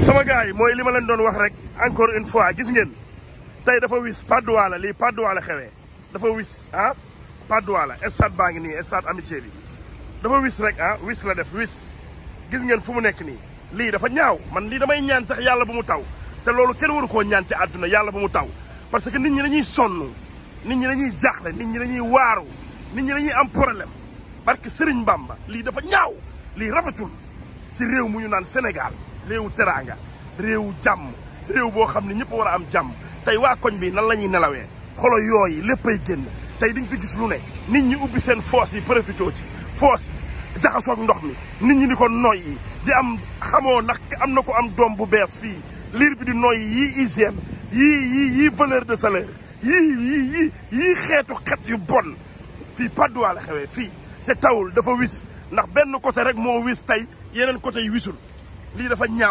sama gars yi mooy li ma leen doon wax rek encore une fois gis ngeen tey dafa wis Patte d'Oie la lii Patte d'Oie la xewee dafa wis ah Patte d'Oie la stade baa ngi nii stade amitié bi dafa wis rek ah wis la def wis gis ngeen fu mu nekk nii lii dafa ñaaw man lii damay ñaan sax yàlla bu mu taw te loolu kenn waru koo ñaan ci àdduna yàlla bu mu taw parce que nit ñi dañuy sonn nit ñi dañuy jaaxle nit ñi dañuy waaru nit ñi dañuy am problème parce que Serigne Bamba lii dafa ñaaw lii rafetul ci réew mu ñu naan Sénégal réewu teraanga réewu jàmm réew boo xam ne ñëpp war a am jàmm tey waa koñ bi nan la ñuy nelawee xolo yooyu léppay génn tey di nga fi gis lu ne nit ñi ubbi seen foos yi profité ci foos yi jaxasoog ndox mi nit ñi di ko noy yi di am xamoo nag am na ko am doom bu bees fii liir bi di noy yii hygiène yii valeur de salaire yii xeetu xet yu bon fii Patte d'Oie la xewee fii te tawul dafa wis ndax benn côté rek moo wis tey yeneen côté yi wisul lii dafa ñaaw